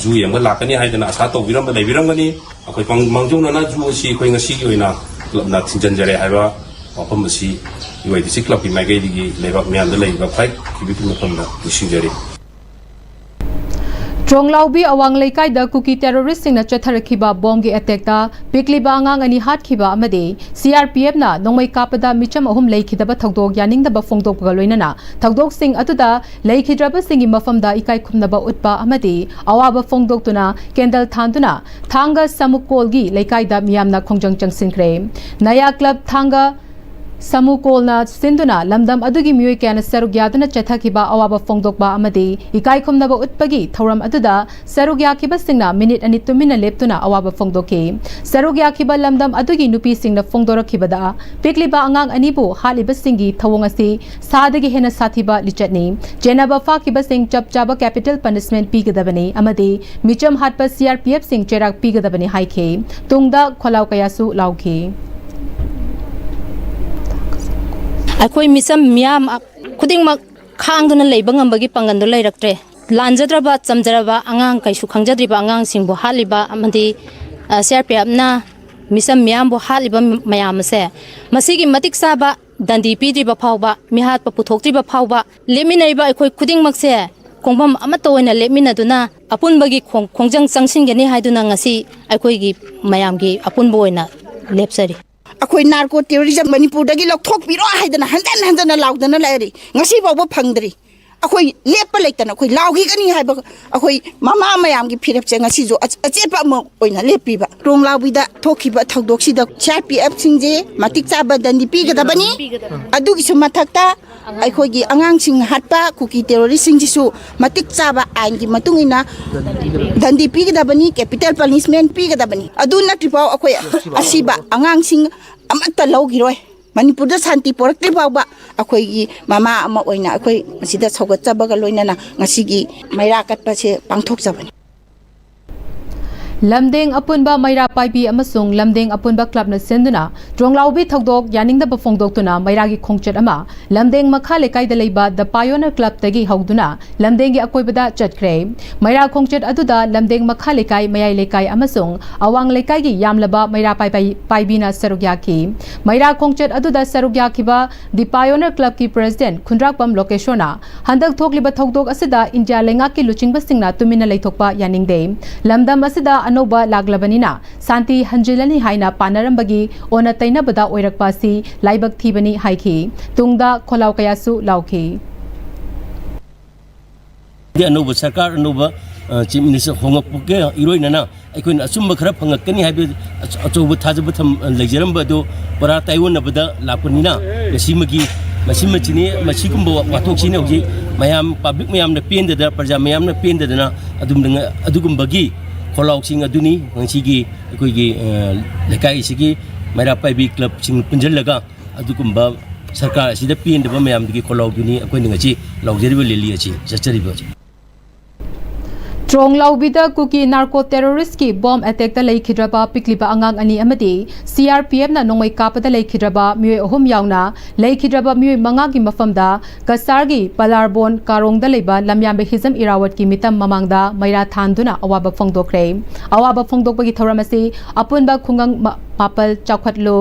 ꯖꯨ ꯌꯦꯡꯕ ꯂꯥꯛꯀꯅꯤ ꯍꯥꯏꯗꯅ ꯑꯁꯥ ꯇꯧꯕꯤꯔꯝꯕ ꯂꯩꯕꯤꯔꯝꯒꯅꯤ꯫ ꯑꯩꯈꯣꯏ ꯃꯥꯡ-, ꯃꯥꯡꯖꯧꯅꯅ ꯖꯨ ꯑꯁꯤ ꯑꯩꯈꯣꯏ ꯉꯁꯤꯒꯤ ꯑꯣꯏꯅ ꯀ꯭ꯂꯕꯅ ꯊꯤꯡꯖꯤꯟꯖꯔꯦ ꯍꯥꯏꯕ ꯋꯥꯐꯝ ꯑꯁꯤ ꯌꯨ ꯑꯥꯏ ꯗꯤ ꯁꯤ ꯀ꯭ꯂꯕꯀꯤ ꯃꯥꯏꯀꯩꯗꯒꯤ ꯂꯩꯕꯥꯛ ꯃꯤꯌꯥꯝꯗ ꯂꯩꯔꯤꯕ ꯈ꯭ꯋꯥꯏ ꯀꯤꯕꯤꯒꯤ ꯃꯐꯝꯗ ꯅꯤꯡꯁꯤꯡꯖꯔꯤ꯫ ꯇ꯭ꯔꯣꯡꯂꯥꯎꯕꯤ ꯑꯋꯥꯡ ꯂꯩꯀꯥꯏꯗ ꯀꯨꯀꯤ ꯇꯦꯔꯣꯔꯤꯁꯁꯤꯡꯅ ꯆꯠꯊꯔꯛꯈꯤꯕ ꯕꯣꯝꯒꯤ ꯑꯦꯇꯦꯛꯇ ꯄꯤꯛꯂꯤꯕ ꯑꯉꯥꯡ ꯑꯅꯤ ꯍꯥꯠꯈꯤꯕ ꯑꯃꯗꯤ ꯁꯤ ꯑꯥꯔ ꯄꯤ ꯑꯦꯐꯅ ꯅꯣꯡꯃꯩ ꯀꯥꯞꯄꯗ ꯃꯤꯆꯝ ꯑꯍꯨꯝ ꯂꯩꯈꯤꯗꯕ ꯊꯧꯗꯣꯛ ꯌꯥꯅꯤꯡꯗꯕ ꯐꯣꯡꯗꯣꯛꯄꯒ ꯂꯣꯏꯅꯅ ꯊꯧꯗꯣꯛꯁꯤꯡ ꯑꯗꯨꯗ ꯂꯩꯈꯤꯗ꯭ꯔꯕꯁꯤꯡꯒꯤ ꯃꯐꯝꯗ ꯏꯀꯥꯏ ꯈꯨꯝꯅꯕ ꯎꯠꯄ ꯑꯃꯗꯤ ꯑꯋꯥꯕ ꯐꯣꯡꯗꯣꯛꯇꯨꯅ ꯀꯦꯟꯗꯜ ꯊꯥꯟꯗꯨꯅ ꯊꯥꯡꯒ ꯁꯃꯨꯀꯣꯜꯒꯤ ꯂꯩꯀꯥꯏꯗ ꯃꯤꯌꯥꯝꯅ ꯈꯣꯡꯖꯪ ꯆꯪꯁꯤꯟꯈ꯭ꯔꯦ꯫ ꯅꯌꯥ ꯀ꯭ꯂꯕ ꯊꯥꯡꯒ ꯁꯃꯨꯀꯣꯜꯅ ꯁꯤꯟꯗꯨꯅ ꯂꯝꯗꯝ ꯑꯗꯨꯒꯤ ꯃꯤꯑꯣꯏ ꯀꯌꯥꯅ ꯁꯔꯨꯛ ꯌꯥꯗꯨꯅ ꯆꯠꯊꯈꯤꯕ ꯑꯋꯥꯕ ꯐꯣꯡꯗꯣꯛꯄ ꯑꯃꯗꯤ ꯏꯀꯥꯏ ꯈꯨꯝꯅꯕ ꯎꯠꯄꯒꯤ ꯊꯧꯔꯝ ꯑꯗꯨꯗ ꯁꯔꯨꯛ ꯌꯥꯈꯤꯕꯁꯤꯡꯅ ꯃꯤꯅꯤꯠ ꯑꯅꯤ ꯇꯨꯃꯤꯟꯅ ꯂꯦꯞꯇꯨꯅ ꯑꯋꯥꯕ ꯐꯣꯡꯗꯣꯛꯈꯤ꯫ ꯁꯔꯨꯛ ꯌꯥꯈꯤꯕ ꯂꯝꯗꯝ ꯑꯗꯨꯒꯤ ꯅꯨꯄꯤꯁꯤꯡꯅ ꯐꯣꯡꯗꯣꯔꯛꯈꯤꯕꯗ, ꯄꯤꯛꯂꯤꯕ ꯑꯉꯥꯡ ꯑꯅꯤꯕꯨ ꯍꯥꯠꯂꯤꯕꯁꯤꯡꯒꯤ ꯊꯧꯑꯣꯡ ꯑꯁꯤ ꯁꯥꯗꯒꯤ ꯍꯦꯟꯅ ꯁꯥꯊꯤꯕ ꯂꯤꯆꯠꯅꯤ꯫ ꯆꯦꯟꯅꯕ ꯐꯥꯈꯤꯕꯁꯤꯡ ꯆꯞ ꯆꯥꯕ capital punishment ꯄꯤꯒꯗꯕꯅꯤ ꯑꯃꯗꯤ ꯃꯤꯆꯝ ꯍꯥꯠꯄ ꯁꯤ ꯑꯥꯔ ꯄꯤ ꯑꯦꯐꯁꯤꯡ ꯆꯩꯔꯥꯛ ꯄꯤꯒꯗꯕꯅꯤ ꯍꯥꯏꯈꯤ꯫ ꯇꯨꯡꯗ ꯈꯣꯜꯂꯥꯎ ꯀꯌꯥꯁꯨ ꯂꯥꯎꯈꯤ꯫ ꯑꯩꯈꯣꯏ ꯃꯤꯆꯝ ꯃꯤꯌꯥꯝ ꯈꯨꯗꯤꯡꯃꯛ ꯈꯥꯡꯗꯨꯅ ꯂꯩꯕ ꯉꯝꯕꯒꯤ ꯄꯥꯡꯒꯜꯗꯨ ꯂꯩꯔꯛꯇ꯭ꯔꯦ꯫ ꯂꯥꯟꯖꯗ꯭ꯔꯕ, ꯆꯝꯖꯔꯕ ꯑꯉꯥꯡ, ꯀꯩꯁꯨ ꯈꯪꯖꯗ꯭ꯔꯤꯕ ꯑꯉꯥꯡꯁꯤꯡꯕꯨ ꯍꯥꯠꯂꯤꯕ ꯑꯃꯗꯤ, ꯑ, ꯁꯤ ꯑꯥꯔ ꯄꯤ ꯑꯦꯐꯅ ꯃꯤꯆꯝ ꯃꯤꯌꯥꯝꯕꯨ ꯍꯥꯠꯂꯤꯕ ꯃꯌꯥꯝ ꯑꯁꯦ ꯃꯁꯤꯒꯤ ꯃꯇꯤꯛ ꯆꯥꯕ ꯗꯟꯗꯤ ꯄꯤꯗ꯭ꯔꯤꯕ ꯐꯥꯎꯕ, ꯃꯤꯍꯥꯠꯄ ꯄꯨꯊꯣꯛꯇ꯭ꯔꯤꯕ ꯐꯥꯎꯕ, ꯂꯦꯞꯃꯤꯟꯅꯔꯤꯕ ꯑꯩꯈꯣꯏ ꯈꯨꯗꯤꯡꯃꯛꯁꯦ ꯈꯣꯡꯐꯝ ꯑꯃꯠꯇ ꯑꯣꯏꯅ ꯂꯦꯞꯃꯤꯟꯅꯗꯨꯅ ꯑꯄꯨꯟꯕꯒꯤ ꯈꯣꯡ-, ꯈꯣꯡꯖꯪ ꯆꯪꯁꯤꯟꯒꯅꯤ ꯍꯥꯏꯗꯨꯅ ꯉꯁꯤ ꯑꯩꯈꯣꯏꯒꯤ ꯃꯌꯥꯝꯒꯤ ꯑꯄꯨꯟꯕ ꯑꯣꯏꯅ ꯂꯦꯞꯆꯔꯤ꯫ ꯑꯩꯈꯣꯏ narco terrorism ꯃꯅꯤꯄꯨꯔꯗꯒꯤ ꯂꯧꯊꯣꯛꯄꯤꯔꯣ ꯍꯥꯏꯗꯅ ꯍꯟꯖꯟ ꯍꯟꯖꯟꯅ ꯂꯥꯎꯗꯅ ꯂꯩꯔꯤ꯫ ꯉꯁꯤ ꯐꯥꯎꯕ ꯐꯪꯗ꯭ꯔꯤ꯫ ꯑꯩꯈꯣꯏ ꯂꯦꯞꯄ ꯂꯩꯇꯅ ꯑꯩꯈꯣꯏ ꯂꯥꯎꯈꯤꯒꯅꯤ ꯍꯥꯏꯕ ꯑꯩꯈꯣꯏ ꯃꯃꯥ ꯃꯌꯥꯝꯒꯤ ꯐꯤꯔꯦꯞꯁꯦ ꯉꯁꯤꯁꯨ ꯑꯆ-, ꯑꯆꯦꯠꯄ ꯑꯃ ꯑꯣꯏꯅ ꯂꯦꯞꯄꯤꯕ꯫ ꯇ꯭ꯔꯣꯡꯂꯥꯎꯕꯤꯗ ꯊꯣꯛꯈꯤꯕ ꯊꯧꯗꯣꯛꯁꯤꯗ ꯁꯤ ꯑꯥꯔ ꯄꯤ ꯑꯦꯐꯁꯤꯡꯁꯦ ꯃꯇꯤꯛ ꯆꯥꯕ ꯗꯟꯗꯤ ꯄꯤꯒꯗꯕꯅꯤ꯫ ꯑꯗꯨꯒꯤꯁꯨ ꯃꯊꯛꯇ ꯑꯩꯈꯣꯏꯒꯤ ꯑꯉꯥꯡꯁꯤꯡ ꯍꯥꯠꯄ ꯀꯨꯀꯤ ꯇꯦꯔꯣꯔꯤꯁꯁꯤꯡꯁꯤꯁꯨ ꯃꯇꯤꯛ ꯆꯥꯕ ꯑꯥꯏꯟꯒꯤ ꯃꯇꯨꯡ ꯏꯟꯅ ꯗꯟꯗꯤ ꯄꯤꯒꯗꯕꯅꯤ, ꯀꯦꯄꯤꯇꯦꯜ ꯄꯅꯤꯁꯃꯦꯟ ꯄꯤꯒꯗꯕꯅꯤ꯫ ꯑꯗꯨ ꯅꯠꯇ꯭ꯔꯤꯐꯥꯎ ꯑꯩꯈꯣꯏ ꯑꯁꯤꯕ ꯑꯉꯥꯡꯁꯤꯡ ꯑꯃꯠꯇ ꯂꯧꯈꯤꯔꯣꯏ꯫ ꯃꯅꯤꯄꯨꯔꯗ ꯁꯥꯟꯇꯤ ꯄꯣꯔꯛꯇ꯭ꯔꯤ ꯐꯥꯎꯕ ꯑꯩꯈꯣꯏꯒꯤ ꯃꯃꯥ ꯑꯃ ꯑꯣꯏꯅ ꯑꯩꯈꯣꯏ ꯃꯁꯤꯗ ꯁꯧꯒꯠꯆꯕꯒ ꯂꯣꯏꯅꯅ ꯉꯁꯤꯒꯤ ꯃꯩꯔꯥ ꯀꯠꯄꯁꯦ ꯄꯥꯡꯊꯣꯛꯆꯕꯅꯤ꯫ ꯂꯝꯗꯦꯡ ꯑꯄꯨꯟꯕ ꯃꯩꯔꯥ ꯄꯥꯏꯕꯤ ꯑꯃꯁꯨꯡ ꯂꯝꯗꯦꯡ ꯑꯄꯨꯟꯕ ꯀ꯭ꯂꯕꯅ ꯁꯤꯟꯗꯨꯅ ꯇ꯭ꯔꯣꯡꯂꯥꯎꯕꯤ ꯊꯧꯗꯣꯛ ꯌꯥꯅꯤꯡꯗꯕ ꯐꯣꯡꯗꯣꯛꯇꯨꯅ ꯃꯩꯔꯥꯒꯤ ꯈꯣꯡꯆꯠ ꯑꯃ ꯂꯝꯗꯦꯡ ꯃꯈꯥ ꯂꯩꯀꯥꯏꯗ ꯂꯩꯕ ꯗ ꯄꯥꯏꯑꯣꯅꯔ ꯀ꯭ꯂꯕꯇꯒꯤ ꯍꯧꯗꯨꯅ ꯂꯝꯗꯦꯡꯒꯤ ꯑꯀꯣꯏꯕꯗ ꯆꯠꯈ꯭ꯔꯦ꯫ ꯃꯩꯔꯥ ꯈꯣꯡꯆꯠ ꯑꯗꯨꯗ ꯂꯝꯗꯦꯡ ꯃꯈꯥ ꯂꯩꯀꯥꯏ, ꯃꯌꯥꯏ ꯂꯩꯀꯥꯏ ꯑꯃꯁꯨꯡ ꯑꯋꯥꯡ ꯂꯩꯀꯥꯏꯒꯤ ꯌꯥꯝꯂꯕ ꯃꯩꯔꯥ ꯄꯥꯏꯕꯤ-, ꯄꯥꯏꯕꯤꯅ ꯁꯔꯨꯛ ꯌꯥꯈꯤ꯫ ꯃꯩꯔꯥ ꯈꯣꯡꯆꯠ ꯑꯗꯨꯗ ꯁꯔꯨꯛ ꯌꯥꯈꯤꯕ ꯗꯤ ꯄꯥꯏꯑꯣꯅꯔ ꯀ꯭ꯂꯕꯀꯤ ꯄ꯭ꯔꯦꯁꯤꯗꯦꯟꯠ ꯈꯨꯟꯗ꯭ꯔꯥꯛꯄꯝ ꯂꯣꯀꯦꯁꯣꯔꯅ ꯍꯟꯗꯛ ꯊꯣꯛꯂꯤꯕ ꯊꯧꯗꯣꯛ ꯑꯁꯤꯗ ꯏꯟꯗꯤꯌꯥ ꯂꯩꯉꯥꯛꯀꯤ ꯂꯨꯆꯤꯡꯕꯁꯤꯡꯅ ꯇꯨꯃꯤꯟꯅ ꯂꯩꯊꯣꯛꯄ ꯌꯥꯅꯤꯡꯗꯦ꯫ ꯂꯝꯗꯝ ꯑꯁꯤꯗ ꯑꯅꯧꯕ ꯂꯥꯛꯂꯕꯅꯤꯅ ꯁꯥꯟꯇꯤ ꯍꯟꯖꯤꯜꯂꯅꯤ ꯍꯥꯏꯅ ꯄꯥꯅꯔꯝꯕꯒꯤ ꯑꯣꯟꯅ ꯇꯩꯅꯕꯗ ꯑꯣꯏꯔꯛꯄ ꯑꯁꯤ ꯂꯥꯏꯕꯛ ꯊꯤꯕꯅꯤ ꯍꯥꯏꯈꯤ꯫ ꯇꯨꯡꯗ ꯈꯣꯜꯂꯥꯎ ꯀꯌꯥꯁꯨ ꯂꯥꯎꯈꯤ꯫ ꯑꯅꯧꯕ ꯁꯔꯀꯥꯔ, ꯑꯅꯧꯕ, ꯑ, ꯆꯤꯐ ꯃꯤꯅꯤꯁꯇꯔ ꯍꯣꯡꯂꯛꯄꯒ ꯏꯔꯣꯏꯅꯅ ꯑꯩꯈꯣꯏꯅ ꯑꯆꯨꯝꯕ ꯈꯔ ꯐꯪꯂꯛꯀꯅꯤ ꯍꯥꯏꯕ ꯑꯆ-, ꯑꯆꯧꯕ ꯊꯥꯖꯕ ꯊꯝ-, ꯂꯩꯖꯔꯝꯕ ꯑꯗꯨ ꯄꯨꯔꯥ ꯇꯥꯏꯑꯣꯟꯅꯕꯗ ꯂꯥꯛꯄꯅꯤꯅ, ꯉꯁꯤꯃꯒꯤ, ꯃꯁꯤꯃꯆꯤꯅꯤ, ꯃꯁꯤꯒꯨꯝꯕ ꯋꯥꯊꯣꯛꯁꯤꯅ ꯍꯧꯖꯤꯛ ꯃꯌꯥꯝ, ꯄꯕ꯭ꯂꯤꯛ ꯃꯌꯥꯝꯅ ꯄꯦꯟꯗꯗꯅ, ꯄ꯭ꯔꯖꯥ ꯃꯌꯥꯝꯅ ꯄꯦꯟꯗꯗꯅ ꯑꯗꯨꯝꯅ ꯑꯗꯨꯒꯨꯝꯕꯒꯤ ꯈꯣꯜꯂꯥꯎꯁꯤꯡ ꯑꯗꯨꯅꯤ ꯉꯁꯤꯒꯤ ꯑꯩꯈꯣꯏꯒꯤ, ꯑ, ꯂꯩꯀꯥꯏ ꯑꯁꯤꯒꯤ ꯃꯩꯔꯥ ꯄꯥꯏꯕꯤ ꯀ꯭ꯂꯕꯁꯤꯡ ꯄꯨꯟꯁꯤꯜꯂꯒ ꯑꯗꯨꯒꯨꯝꯕ ꯁꯔꯀꯥꯔ ꯑꯁꯤꯗ ꯄꯦꯟꯗꯕ ꯃꯌꯥꯝꯗꯨꯒꯤ ꯈꯣꯜꯂꯥꯎꯗꯨꯅꯤ ꯑꯩꯈꯣꯏꯅ ꯉꯁꯤ ꯂꯥꯎꯖꯔꯤꯕ ꯂꯦꯂꯤ ꯑꯁꯤ ꯆꯠꯆꯔꯤꯕ ꯑꯁꯤ꯫ ꯇ꯭ꯔꯣꯡꯂꯥꯎꯕꯤꯗ ꯀꯨꯀꯤ ꯅꯥꯔꯀꯣ ꯇꯦꯔꯣꯔꯤꯁꯀꯤ ꯕꯣꯝ ꯑꯦꯇꯦꯛꯇ ꯂꯩꯈꯤꯗ꯭ꯔꯕ ꯄꯤꯛꯂꯤꯕ ꯑꯉꯥꯡ ꯑꯅꯤ ꯑꯃꯗꯤ ꯁꯤ ꯑꯥꯔ ꯄꯤ ꯑꯦꯐꯅ ꯅꯣꯡꯃꯩ ꯀꯥꯞꯄꯗ ꯂꯩꯈꯤꯗ꯭ꯔꯕ ꯃꯤꯑꯣꯏ ꯑꯍꯨꯝ ꯌꯥꯎꯅ ꯂꯩꯈꯤꯗ꯭ꯔꯕ ꯃꯤꯑꯣꯏ ꯃꯉꯥꯒꯤ ꯃꯐꯝꯗ ꯀꯁꯥꯔꯒꯤ ꯄꯂꯥꯔꯕꯣꯟ ꯀꯥꯔꯣꯡꯗ ꯂꯩꯕ ꯂꯝꯌꯥꯟꯕ ꯍꯤꯖꯝ ꯏꯔꯥꯋꯠꯀꯤ ꯃꯤꯇꯝ ꯃꯃꯥꯡꯗ ꯃꯩꯔꯥ ꯊꯥꯟꯗꯨꯅ ꯑꯋꯥꯕ ꯐꯣꯡꯗꯣꯛꯈ꯭ꯔꯦ꯫ ꯑꯋꯥꯕ ꯐꯣꯡꯗꯣꯛꯄꯒꯤ ꯊꯧꯔꯝ ꯑꯁꯤ ꯑꯄꯨꯟꯕ ꯈꯨꯡꯒꯪ ꯃ-, ꯃꯥꯄꯜ ꯆꯥꯎꯈꯠꯂꯨ,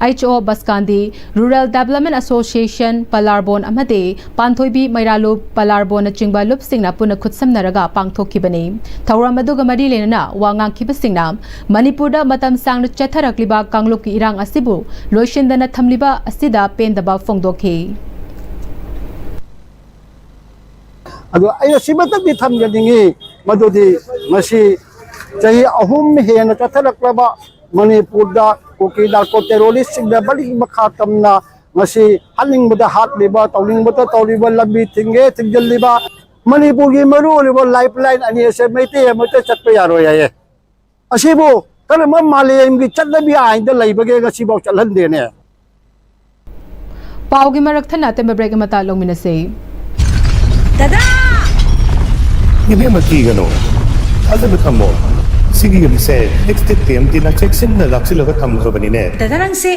ꯑꯩꯆ ꯑꯣ ꯕꯁꯀꯥꯟꯗꯤ, ꯔꯨꯔꯦꯜ ꯗꯦꯕꯂꯞꯃꯦꯟ ꯑꯦꯁꯣꯁꯤꯌꯦꯁꯟ ꯄꯂꯥꯔꯕꯣꯟ ꯑꯃꯗꯤ ꯄꯥꯟꯊꯣꯏꯕꯤ ꯃꯩꯔꯥꯂꯨꯞ ꯄꯂꯥꯔꯕꯣꯟꯅꯆꯤꯡꯕ ꯂꯨꯞꯁꯤꯡꯅ ꯄꯨꯟꯅ ꯈꯨꯠꯁꯝꯅꯔꯒ ꯄꯥꯡꯊꯣꯛꯈꯤꯕꯅꯤ꯫ ꯊꯧꯔꯝ ꯑꯗꯨꯒ ꯃꯔꯤ ꯂꯩꯅꯅ ꯋꯥ ꯉꯥꯡꯈꯤꯕꯁꯤꯡꯅ ꯃꯅꯤꯄꯨꯔꯗ ꯃꯇꯝ ꯁꯥꯡꯅ ꯆꯠꯊꯔꯛꯂꯤꯕ ꯀꯥꯡꯂꯨꯞꯀꯤ ꯏꯔꯥꯡ ꯑꯁꯤꯕꯨ ꯂꯣꯏꯁꯤꯟꯗꯅ ꯊꯝꯂꯤꯕ ꯑꯁꯤꯗ ꯄꯦꯟꯗꯕ ꯐꯣꯡꯗꯣꯛꯈꯤ꯫ ꯑꯗꯣ ꯑꯩꯅ ꯁꯤꯃꯇꯪꯗꯤ ꯊꯝꯖꯅꯤꯡꯉꯤ, ꯃꯗꯨꯗꯤ ꯉꯁꯤ ꯆꯍꯤ ꯑꯍꯨꯝ ꯍꯦꯟꯅ ꯆꯠꯊꯔꯛꯂꯕ ꯃꯅꯤꯄꯨꯔꯗ ꯀꯨꯀꯤ ꯅꯥꯔꯀꯣ ꯇꯦꯔꯣꯔꯤꯁꯁꯤꯡꯅ ꯃꯔꯤ ꯃꯈꯥ ꯇꯝꯅ ꯉꯁꯤ ꯍꯥꯠꯅꯤꯡꯕꯗ ꯍꯥꯠꯂꯤꯕ, ꯇꯧꯅꯤꯡꯕꯗ ꯇꯧꯔꯤꯕ, ꯂꯝꯕꯤ ꯊꯤꯡꯒꯦ ꯊꯤꯡꯖꯤꯜꯂꯤꯕ, ꯃꯅꯤꯄꯨꯔꯒꯤ ꯃꯔꯨ ꯑꯣꯏꯔꯤꯕ ꯂꯥꯏꯐ ꯂꯥꯏꯟ ꯑꯅꯤ ꯑꯁꯦ ꯃꯩꯇꯩ ꯑꯃꯠꯇ ꯆꯠꯄ ꯌꯥꯔꯣꯏ ꯍꯥꯏꯌꯦ꯫ ꯑꯁꯤꯕꯨ ꯀꯔꯝꯕ ꯃꯥꯂꯦꯝꯒꯤ ꯆꯠꯅꯕꯤ ꯑꯥꯏꯟꯗ ꯂꯩꯕꯒꯦ ꯉꯁꯤꯐꯥꯎ ꯆꯠꯍꯟꯗꯦꯅꯦ? ꯄꯥꯎꯒꯤ ꯃꯔꯛ ꯊꯠꯅ ꯑꯇꯦꯟꯕ ꯕ꯭ꯔꯦꯛ ꯑꯃꯇ ꯂꯧꯃꯤꯟꯅꯁꯤ꯫ ꯏꯕꯦꯝꯃ, ꯀꯤꯒꯅꯨ, ꯊꯥꯖꯕ ꯊꯝꯃꯣ꯫ ꯁꯤꯒꯤ ꯌꯨꯝꯁꯦ ꯑꯦꯛꯁꯇꯦꯛ ꯇꯤ ꯑꯦꯝ ꯇꯤꯅ ꯆꯦꯛꯁꯤꯟꯅ ꯂꯥꯛꯁꯤꯜꯂꯒ ꯊꯝꯈ꯭ꯔꯕꯅꯤꯅꯦ꯫ ꯗꯗꯥ, ꯅꯪꯁꯦ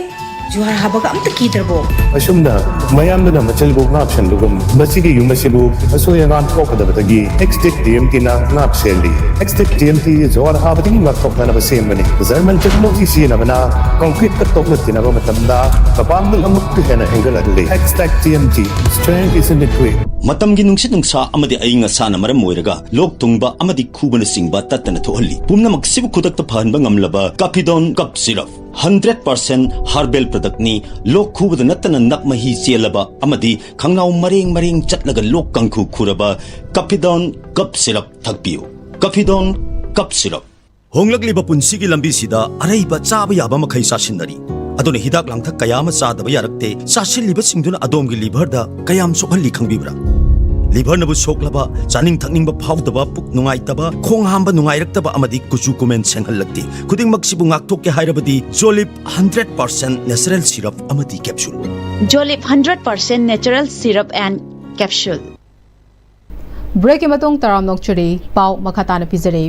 ꯖꯨꯍꯥꯔ ꯍꯥꯕꯒ ꯑꯝꯇ ꯀꯤꯗ꯭ꯔꯕꯣ? ꯑꯁꯨꯝꯅ ꯃꯌꯥꯝꯗꯨꯅ ꯃꯆꯤꯜꯕꯨ ꯉꯥꯛ ꯁꯦꯟꯕꯒꯨꯝ, ꯃꯁꯤꯒꯤ ꯌꯨꯝ ꯑꯁꯤꯕꯨ ꯑꯁꯣꯏ ꯑꯉꯥꯝ ꯊꯣꯛꯀꯗꯕꯗꯒꯤ ꯑꯦꯛꯁꯇꯦꯛ ꯇꯤ ꯑꯦꯝ ꯇꯤꯅ ꯉꯥꯛ ꯁꯦꯜꯂꯤ꯫ ꯑꯦꯛꯁꯇꯦꯛ ꯇꯤ ꯑꯦꯝ ꯇꯤ ꯖꯨꯍꯥꯔ ꯍꯥꯕꯗꯒꯤ ꯉꯥꯛꯊꯣꯛꯅꯅꯕ ꯁꯦꯝꯕꯅꯤ꯫ ꯖꯔꯃꯟ ꯇꯦꯛꯅꯣꯂꯣꯖꯤ ꯁꯤꯖꯤꯟꯅꯕꯅ ꯀꯣꯡꯀ꯭ꯔꯤꯠꯀ ꯇꯣꯛꯅ ꯇꯤꯟꯅꯕ ꯃꯇꯝꯗ ꯃꯄꯥꯡꯒꯜ ꯑꯃꯨꯛꯀ ꯍꯦꯟꯅ ꯍꯦꯟꯒꯠꯍꯜꯂꯤ꯫ ꯑꯦꯛꯁꯇꯦꯛ T M T, strength is in the grit꯫ ꯃꯇꯝꯒꯤ ꯅꯨꯡꯁꯤꯠ ꯅꯨꯡꯁꯥ ꯑꯃꯗꯤ ꯑꯏꯪ ꯑꯁꯥꯅ ꯃꯔꯝ ꯑꯣꯏꯔꯒ ꯂꯣꯛ ꯊꯨꯡꯕ ꯑꯃꯗꯤ ꯈꯨꯕꯅꯆꯤꯡꯕ ꯇꯠꯇꯅ ꯊꯣꯛꯍꯜꯂꯤ꯫ ꯄꯨꯝꯅꯃꯛꯁꯤꯕꯨ ꯈꯨꯗꯛꯇ ꯐꯍꯟꯕ ꯉꯝꯂꯕ ꯀꯥꯐꯤꯗꯣꯟ ꯀꯞ ꯁꯤꯔꯞ, ꯍꯟꯗ꯭ꯔꯦꯠ ꯄꯥꯔꯁꯦꯟ ꯍꯥꯔꯕꯦꯜ ꯄ꯭ꯔꯗꯛꯅꯤ꯫ ꯂꯣꯛ ꯈꯨꯕꯗ ꯅꯠꯇꯅ ꯅꯞ ꯃꯍꯤ ꯆꯦꯜꯂꯕ ꯑꯃꯗꯤ ꯈꯪꯅꯥꯎ ꯃꯔꯦꯡ ꯃꯔꯦꯡ ꯆꯠꯂꯒ ꯂꯣꯛ ꯀꯥꯡꯈꯨ ꯈꯨꯔꯕ ꯀꯥꯐꯤꯗꯣꯟ ꯀꯞ ꯁꯤꯔꯞ ꯊꯛꯄꯤꯌꯨ꯫ ꯀꯥꯐꯤꯗꯣꯟ ꯀꯞ ꯁꯤꯔꯞ꯫ ꯍꯣꯡꯂꯛꯂꯤꯕ ꯄꯨꯟꯁꯤꯒꯤ ꯂꯝꯕꯤꯁꯤꯗ ꯑꯔꯩꯕ ꯆꯥꯕ ꯌꯥꯕ ꯃꯈꯩ ꯆꯥꯁꯤꯟꯅꯔꯤ꯫ ꯑꯗꯨꯅ ꯍꯤꯗꯥꯛ ꯂꯥꯡꯊꯛ ꯀꯌꯥ ꯑꯃ ꯆꯥꯗꯕ ꯌꯥꯔꯛꯇꯦ꯫ ꯆꯥꯁꯤꯜꯂꯤꯕꯁꯤꯡꯗꯨꯅ ꯑꯗꯣꯝꯒꯤ ꯂꯤꯚꯔꯗ ꯀꯌꯥꯝ ꯁꯣꯛꯍꯜꯂꯤ ꯈꯪꯕꯤꯕ꯭ꯔꯥ? ꯂꯤꯚꯔꯅꯕꯨ ꯁꯣꯛꯂꯕ, ꯆꯥꯅꯤꯡ ꯊꯛꯅꯤꯡꯕ ꯐꯥꯎꯗꯕ, ꯄꯨꯛ ꯅꯨꯡꯉꯥꯏꯇꯕ, ꯈꯣꯡ ꯍꯥꯝꯕ ꯅꯨꯡꯉꯥꯏꯔꯛꯇꯕ ꯑꯃꯗꯤ ꯀꯨꯆꯨ ꯀꯨꯃꯦꯟ ꯁꯦꯡꯍꯜꯂꯛꯇꯦ꯫ ꯈꯨꯗꯤꯡꯃꯛꯁꯤꯕꯨ ꯉꯥꯛꯊꯣꯛꯀꯦ ꯍꯥꯏꯔꯕꯗꯤ ꯖꯣꯂꯤꯞ ꯍꯟꯗ꯭ꯔꯦꯠ ꯄꯥꯔꯁꯦꯟ ꯅꯦꯆꯔꯦꯜ ꯁꯤꯔꯞ ꯑꯃꯗꯤ capsule. Jolip hundred percent natural syrup and capsule. ꯕ꯭ꯔꯦꯛꯀꯤ ꯃꯇꯨꯡ ꯇꯔꯥꯝꯅ ꯑꯣꯛꯆꯔꯤ꯫ ꯄꯥꯎ ꯃꯈꯥ ꯇꯥꯅ ꯄꯤꯖꯔꯤ꯫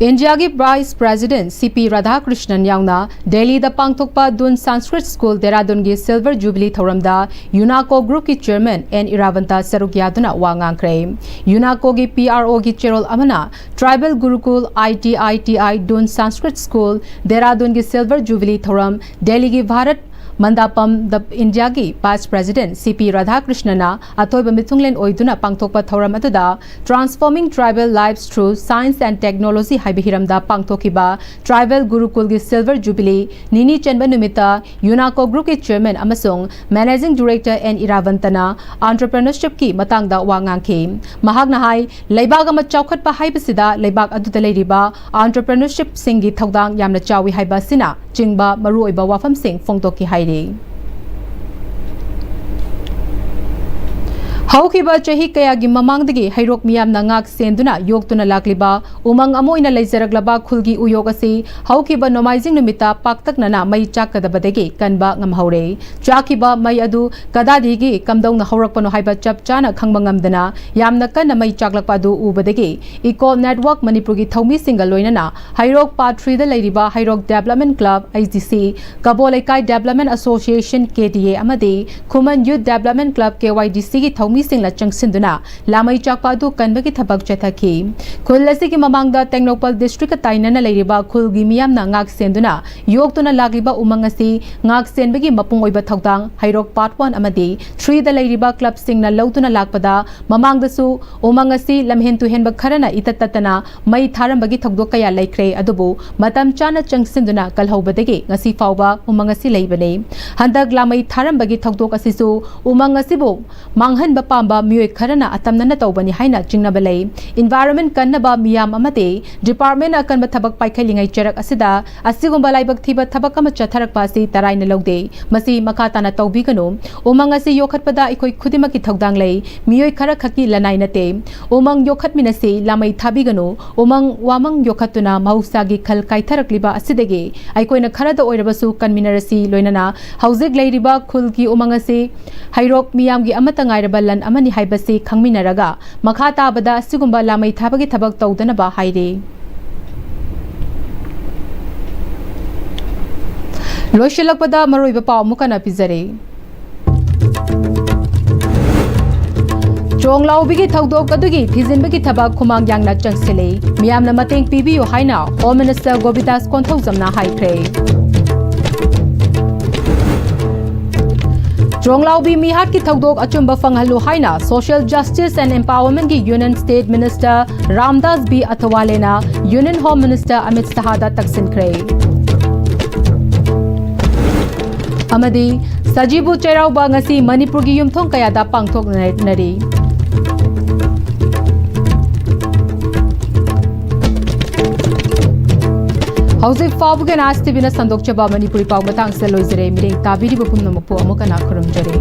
ꯏꯟꯗꯤꯌꯥꯒꯤ ꯚꯥꯏꯁ ꯄ꯭ꯔꯦꯁꯤꯗꯦꯟꯠ ꯁꯤ ꯄꯤ ꯔꯥꯙꯥꯀ꯭ꯔꯤꯁꯅꯟ ꯌꯥꯎꯅ ꯗꯦꯜꯂꯤꯗ ꯄꯥꯡꯊꯣꯛꯄ Doon Sanskrit school ꯗꯦꯔꯥꯗꯨꯟꯒꯤ silver jubilee ꯊꯧꯔꯝꯗ ꯌꯨꯅꯥꯀꯣ ꯒ꯭ꯔꯨꯞꯀꯤ ꯆꯦꯌꯔꯃꯦꯟ ꯑꯦꯟ ꯏꯔꯥꯕꯟꯇ ꯁꯔꯨꯛ ꯌꯥꯗꯨꯅ ꯋꯥ ꯉꯥꯡꯈ꯭ꯔꯦ꯫ ꯌꯨꯅꯥꯀꯣꯒꯤ ꯄꯤ ꯑꯥꯔ ꯑꯣꯒꯤ ꯆꯦꯔꯣꯜ ꯑꯃꯅ ꯇ꯭ꯔꯥꯏꯕꯦꯜ ꯒꯨꯔꯨꯀꯨꯜ ꯑꯥꯏ ꯇꯤ ꯑꯥꯏ ꯇꯤ ꯑꯥꯏ Doon Sanskrit school ꯗꯦꯔꯥꯗꯨꯟꯒꯤ silver jubilee ꯊꯧꯔꯝ ꯗꯦꯜꯂꯤꯒꯤ ꯚꯥꯔꯠ ꯃꯟꯗꯥꯄꯝ ꯗ ꯏꯟꯗꯤꯌꯥꯒꯤ ꯚꯥꯏꯁ ꯄ꯭ꯔꯦꯁꯤꯗꯦꯟꯠ ꯁꯤ ꯄꯤ ꯔꯥꯙꯥꯀ꯭ꯔꯤꯁꯅꯅ ꯑꯊꯣꯏꯕ ꯃꯤꯊꯨꯡꯂꯦꯟ ꯑꯣꯏꯗꯨꯅ ꯄꯥꯡꯊꯣꯛꯄ ꯊꯧꯔꯝ ꯑꯗꯨꯗ Transforming Tribal Lives Through Science and Technology ꯍꯥꯏꯕ ꯍꯤꯔꯝꯗ ꯄꯥꯡꯊꯣꯛꯈꯤꯕ ꯇ꯭ꯔꯥꯏꯕꯦꯜ ꯒꯨꯔꯨꯀꯨꯜꯒꯤ ꯁꯤꯜꯚꯔ ꯖꯨꯕꯤꯂꯤ ꯅꯤꯅꯤ ꯆꯟꯕ ꯅꯨꯃꯤꯠꯇ ꯌꯨꯅꯥꯀꯣ ꯒ꯭ꯔꯨꯞꯀꯤ ꯆꯦꯌꯔꯃꯦꯟ ꯑꯃꯁꯨꯡ ꯃꯦꯅꯦꯖꯤꯡ ꯗꯤꯔꯦꯛꯇꯔ ꯑꯦꯟ ꯏꯔꯥꯕꯟꯇꯅ ꯑꯣꯟꯇꯔꯄ꯭ꯔꯦꯅꯔꯁꯤꯞꯀꯤ ꯃꯇꯥꯡꯗ ꯋꯥ ꯉꯥꯡꯈꯤ꯫ ꯃꯍꯥꯛꯅ ꯍꯥꯏ, ꯂꯩꯕꯥꯛ ꯑꯃ ꯆꯥꯎꯈꯠꯄ ꯍꯥꯏꯕꯁꯤꯗ ꯂꯩꯕꯥꯛ ꯑꯗꯨꯗ ꯂꯩꯔꯤꯕ ꯑꯣꯟꯇꯔꯄ꯭ꯔꯦꯅꯔꯁꯤꯞꯁꯤꯡꯒꯤ ꯊꯧꯗꯥꯡ ꯌꯥꯝꯅ ꯆꯥꯎꯏ ꯍꯥꯏꯕ ꯑꯁꯤꯅ ꯆꯤꯡꯕ ꯃꯔꯨꯑꯣꯏꯕ ꯋꯥꯐꯝꯁꯤꯡ ꯐꯣꯡꯗꯣꯛꯈꯤ ꯍꯥꯏꯔꯤ꯫ ꯍꯧꯈꯤꯕ ꯆꯍꯤ ꯀꯌꯥꯒꯤ ꯃꯃꯥꯡꯗꯒꯤ ꯍꯩꯔꯣꯛ ꯃꯤꯌꯥꯝꯅ ꯉꯥꯛ ꯁꯦꯟꯗꯨꯅ ꯌꯣꯛꯇꯨꯅ ꯂꯥꯛꯂꯤꯕ ꯎꯃꯪ ꯑꯃ ꯑꯣꯏꯅ ꯂꯩꯖꯔꯛꯂꯕ ꯈꯨꯜꯒꯤ ꯎꯌꯣꯛ ꯑꯁꯤ ꯍꯧꯈꯤꯕ ꯅꯣꯡꯃꯥꯏꯖꯤꯡ ꯅꯨꯃꯤꯠꯇ ꯄꯥꯛꯇꯛꯅꯅ ꯃꯩ ꯆꯥꯛꯀꯗꯕꯗꯒꯤ ꯀꯟꯕ ꯉꯝꯍꯧꯔꯦ꯫ ꯆꯥꯛꯈꯤꯕ ꯃꯩ ꯑꯗꯨ ꯀꯗꯥꯏꯗꯒꯤ ꯀꯝꯗꯧꯅ ꯍꯧꯔꯛꯄꯅꯣ ꯍꯥꯏꯕ ꯆꯞ ꯆꯥꯅ ꯈꯪꯕ ꯉꯝꯗꯅ ꯌꯥꯝꯅ ꯀꯟꯅ ꯃꯩ ꯆꯥꯛꯂꯛꯄ ꯑꯗꯨ ꯎꯕꯗꯒꯤ ꯏꯀꯣ ꯅꯦꯠꯋꯥꯔꯛ ꯃꯅꯤꯄꯨꯔꯒꯤ ꯊꯧꯃꯤꯁꯤꯡꯒ ꯂꯣꯏꯅꯅ ꯍꯩꯔꯣꯛ ꯄꯥꯔꯠ ꯊ꯭ꯔꯤꯗ ꯂꯩꯔꯤꯕ ꯍꯩꯔꯣꯛ ꯗꯦꯕꯂꯞꯃꯦꯟ ꯀ꯭ꯂꯕ, ꯑꯩꯆ ꯗꯤ ꯁꯤ, ꯀꯕꯣ ꯂꯩꯀꯥꯏ ꯗꯦꯕꯂꯞꯃꯦꯟ ꯑꯦꯁꯣꯁꯤꯌꯦꯁꯟ, ꯀꯦ ꯗꯤ ꯑꯦ, ꯑꯃꯗꯤ ꯈꯨꯃꯟ ꯌꯨꯠ ꯗꯦꯕꯂꯞꯃꯦꯟ ꯀ꯭ꯂꯕ, ꯀꯦ ꯋꯥꯏ ꯗꯤ ꯁꯤꯒꯤ ꯊꯧꯃꯤꯁꯤꯡꯅ ꯆꯪꯁꯤꯟꯗꯨꯅ ꯂꯥꯃꯩ ꯆꯥꯛꯄ ꯑꯗꯨ ꯀꯟꯕꯒꯤ ꯊꯕꯛ ꯆꯠꯊꯈꯤ꯫ ꯈꯨꯜ ꯑꯁꯤꯒꯤ ꯃꯃꯥꯡꯗ ꯇꯦꯡꯅꯧꯄꯜ ꯗꯤꯁꯇ꯭ꯔꯤꯛꯀ ꯇꯥꯏꯅꯅ ꯂꯩꯔꯤꯕ ꯈꯨꯜꯒꯤ ꯃꯤꯌꯥꯝꯅ ꯉꯥꯛ ꯁꯦꯟꯗꯨꯅ ꯌꯣꯛꯇꯨꯅ ꯂꯥꯛꯂꯤꯕ ꯎꯃꯪ ꯑꯁꯤ ꯉꯥꯛ ꯁꯦꯟꯕꯒꯤ ꯃꯄꯨꯡ ꯑꯣꯏꯕ ꯊꯧꯗꯥꯡ ꯍꯩꯔꯣꯛ ꯄꯥꯔꯠ ꯋꯥꯟ ꯑꯃꯗꯤ ꯊ꯭ꯔꯤꯗ ꯂꯩꯔꯤꯕ ꯀ꯭ꯂꯕꯁꯤꯡꯅ ꯂꯧꯗꯨꯅ ꯂꯥꯛꯄꯗ ꯃꯃꯥꯡꯗꯁꯨ ꯎꯃꯪ ꯑꯁꯤ ꯂꯝꯍꯦꯟ ꯇꯨꯍꯦꯟꯕ ꯈꯔꯅ ꯏꯇꯠ ꯇꯠꯇꯅ ꯃꯩ ꯊꯥꯔꯝꯕꯒꯤ ꯊꯧꯗꯣꯛ ꯀꯌꯥ ꯂꯩꯈ꯭ꯔꯦ, ꯑꯗꯨꯕꯨ ꯃꯇꯝ ꯆꯥꯅ ꯆꯪꯁꯤꯟꯗꯨꯅ ꯀꯜꯍꯧꯕꯗꯒꯤ ꯉꯁꯤ ꯐꯥꯎꯕ ꯎꯃꯪ ꯑꯁꯤ ꯂꯩꯕꯅꯤ꯫ ꯍꯟꯗꯛ ꯂꯥꯃꯩ ꯊꯥꯔꯝꯕꯒꯤ ꯊꯧꯗꯣꯛ ꯑꯁꯤꯁꯨ ꯎꯃꯪ ꯑꯁꯤꯕꯨ ꯃꯥꯡꯍꯟꯕ ꯄꯥꯝꯕ ꯃꯤꯑꯣꯏ ꯈꯔꯅ ꯑꯇꯝꯅꯅ ꯇꯧꯕꯅꯤ ꯍꯥꯏꯅ ꯆꯤꯡꯅꯕ ꯂꯩ꯫ ꯏꯟꯚꯥꯏꯔꯣꯟꯃꯦꯟ ꯀꯟꯅꯕ ꯃꯤꯌꯥꯝ ꯑꯃꯗꯤ ꯗꯤꯄꯥꯔꯠꯃꯦꯟ ꯑꯀꯟꯕ ꯊꯕꯛ ꯄꯥꯏꯈꯠꯂꯤꯉꯩ ꯆꯔꯛ ꯑꯁꯤꯗ ꯑꯁꯤꯒꯨꯝꯕ ꯂꯥꯏꯕꯛ ꯊꯤꯕ ꯊꯕꯛ ꯑꯃ ꯆꯠꯊꯔꯛꯄ ꯑꯁꯤ ꯇꯔꯥꯏꯅ ꯂꯧꯗꯦ꯫ ꯃꯁꯤ ꯃꯈꯥ ꯇꯥꯅ ꯇꯧꯕꯤꯒꯅꯨ꯫ ꯎꯃꯪ ꯑꯁꯤ ꯌꯣꯛꯈꯠꯄꯗ ꯑꯩꯈꯣꯏ ꯈꯨꯗꯤꯡꯃꯛꯀꯤ ꯊꯧꯗꯥꯡ ꯂꯩ꯫ ꯃꯤꯑꯣꯏ ꯈꯔ ꯈꯛꯀꯤ ꯂꯅꯥꯏ ꯅꯠꯇꯦ꯫ ꯎꯃꯪ ꯌꯣꯛꯈꯠꯃꯤꯟꯅꯁꯤ, ꯂꯥꯃꯩ ꯊꯥꯕꯤꯒꯅꯨ꯫ ꯎꯃꯪ ꯋꯥꯃꯪ ꯌꯣꯛꯈꯠꯇꯨꯅ ꯃꯍꯧꯁꯥꯒꯤ ꯈꯜ ꯀꯥꯏꯊꯔꯛꯂꯤꯕ ꯑꯁꯤꯗꯒꯤ ꯑꯩꯈꯣꯏꯅ ꯈꯔꯗ ꯑꯣꯏꯔꯕꯁꯨ ꯀꯟꯃꯤꯟꯅꯔꯁꯤ꯫ ꯂꯣꯏꯅꯅ ꯍꯧꯖꯤꯛ ꯂꯩꯔꯤꯕ ꯈꯨꯜꯒꯤ ꯎꯃꯪ ꯑꯁꯤ ꯍꯩꯔꯣꯛ ꯃꯤꯌꯥꯝꯒꯤ ꯑꯃꯠꯇ ꯉꯥꯏꯔꯕ ꯂꯟ ꯑꯃꯅꯤ ꯍꯥꯏꯕꯁꯤ ꯈꯪꯃꯤꯟꯅꯔꯒ ꯃꯈꯥ ꯇꯥꯕꯗ ꯑꯁꯤꯒꯨꯝꯕ ꯂꯥꯃꯩ ꯊꯥꯕꯒꯤ ꯊꯕꯛ ꯇꯧꯗꯅꯕ ꯍꯥꯏꯔꯤ꯫ ꯂꯣꯏꯁꯤꯜꯂꯛꯄꯗ ꯃꯔꯨꯑꯣꯏꯕ ꯄꯥꯎ ꯑꯃꯨꯛ ꯍꯟꯅ ꯄꯤꯖꯔꯤ꯫ ꯆꯣꯡꯂꯥꯎꯕꯤꯒꯤ ꯊꯧꯗꯣꯛ ꯑꯗꯨꯒꯤ ꯊꯤꯖꯤꯟꯕꯒꯤ ꯊꯕꯛ ꯈꯨꯃꯥꯡ ꯌꯥꯡꯅ ꯆꯪꯁꯤꯜꯂꯤ꯫ ꯃꯤꯌꯥꯝꯅ ꯃꯇꯦꯡ ꯄꯤꯕꯤꯌꯨ ꯍꯥꯏꯅ ꯍꯣꯝ ꯃꯤꯅꯤꯁꯇꯔ ꯒꯣꯕꯤꯟꯗꯥꯁ ꯀꯣꯟꯊꯧꯖꯝꯅ ꯍꯥꯏꯈ꯭ꯔꯦ꯫ ꯇ꯭ꯔꯣꯡꯂꯥꯎꯕꯤ ꯃꯤꯍꯥꯠꯀꯤ ꯊꯧꯗꯣꯛ ꯑꯆꯨꯝꯕ ꯐꯪꯍꯜꯂꯨ ꯍꯥꯏꯅ Social Justice and Empowermentꯀꯤ Union State Minister Ramdas B ꯑꯊꯋꯥꯂꯦꯅ Union Home Minister ꯑꯃꯤꯠ ꯁꯍꯥꯗ ꯇꯛꯁꯤꯟꯈ꯭ꯔꯦ꯫ ꯑꯃꯗꯤ ꯁꯖꯤꯕꯨ ꯆꯩꯔꯥꯎꯕ ꯉꯁꯤ ꯃꯅꯤꯄꯨꯔꯒꯤ ꯌꯨꯝꯊꯣꯡ ꯀꯌꯥꯗ ꯄꯥꯡꯊꯣꯛꯅꯔꯤ꯫ ꯍꯧꯖꯤꯛ ꯐꯥꯎꯕꯒꯤ ꯅꯥꯏꯁ ꯇꯤꯚꯤꯅ ꯁꯟꯗꯣꯛꯆꯕ ꯃꯅꯤꯄꯨꯔꯤ ꯄꯥꯎ ꯃꯇꯥꯡꯁꯤꯗ ꯂꯣꯏꯖꯔꯦ꯫ ꯃꯤꯠꯌꯦꯡ ꯇꯥꯕꯤꯔꯤꯕ ꯄꯨꯝꯅꯃꯛꯄꯨ ꯑꯃꯨꯛ ꯍꯟꯅ ꯈꯨꯔꯨꯝꯖꯔꯤ꯫